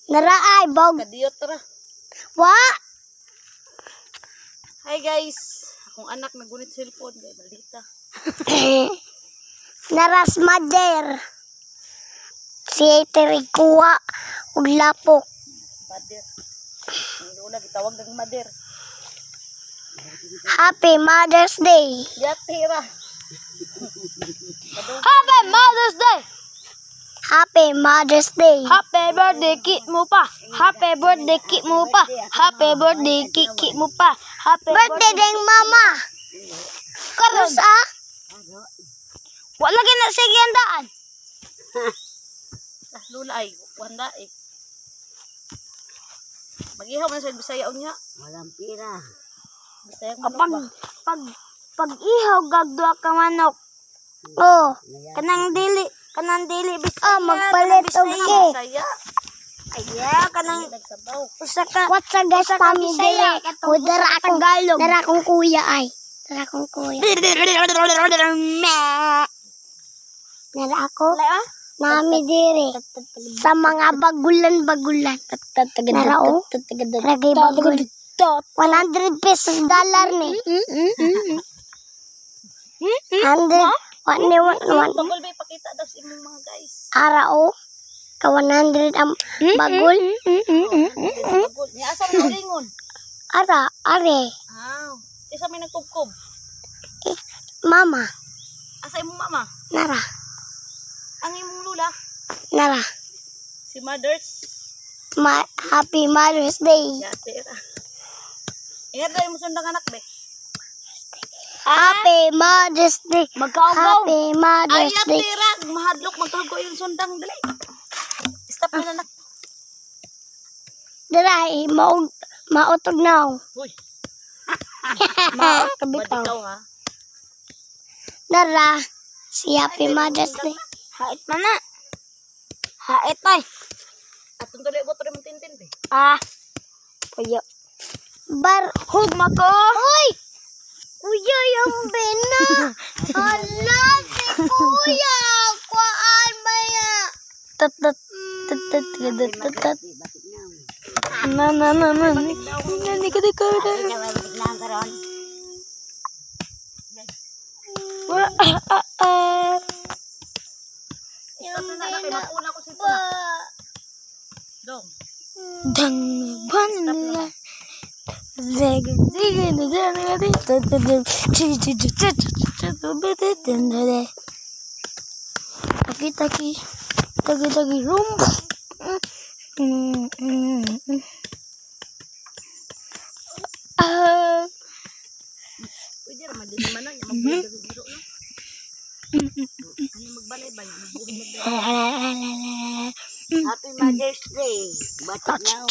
Naraay bog. Kadiyot ra. Wa. Hi guys. Akong anak nagunit cellphone kay balita. Naras mother. Si Terikuha ug lapok. Mother. Ang lola gitawag ng mother. Happy Mother's Day. Yati ra. Happy Mother's Day! Happy Mother's Day. Happy birthday, kit mo pa. Happy birthday, kit mo pa. Happy birthday, kit kit mo pa. Happy Birthday ding mama. Karon Sa wala lagi na sige ang daan. Tas lola ay wanda eh. Magihaw man sa Bisaya unya. Walang pira. Bisaya man Kapag pag pag ihaw gagduha ka manok. Oh, Kanang dili Bisaya. Ah, magpalit og kanang cake. Bisaya. Bisaya. Ay, kanang Nagsabaw. usa ka What's a guys usa ka kami Bisaya, dire? katong O usa dara ka akong Tagalog. Dara akong kuya ay. Dara akong kuya. Dara ako. Nami dire. Sa mga bagulan-bagulan. Nara o. Ragay bagul. 100 pesos dollar ni. 100. One, one, one. Bagol ba ipakita daw sa imong mga guys. Ara o. Ka 100 ang bagul. Bagol. Nya asa man ulingon? Ara, are. Ah. Isa may nagkubkob. Mama. Asa imong mama? Nara. Ang imong lula? Nara. Si Mothers. Happy Mother's Day. Yati ra. Ingat daw imong sundang anak be. Happy Mother's Day. Magkaugaw. Happy Ay, Mother's Day. yati ra. Mahadlok magkago yung sundang dali. Stop na anak. Dara, eh, mautog na. Uy, Maot ka bitaw. badikaw ha. Nara, si Happy Mother's Day. Hait man na. Hait ay. Atong tuloy ko tuloy tintin be. Ah. Puyo. Bar, Hugma ko. Hoy! Kuya, yung bena! Hala, si kuya! Kuaan ba ya? Tat tat tat tat tat tat tat. Na na na na. Nani ka ka Ikaw ay batik na karon. Wa ah ah ah. Stop na na kay mapuna ko si na. Dong. Dang ban la. Zeg zeg na na na na tat tat chi chi chi chi chi chi chi chi chi. Taki taki taki taki rum. Ah. Pwede ra man din man nya magbuhi sa biro no. Ano magbalay ba nya magbuhi. Happy Mother's Day. Batik na.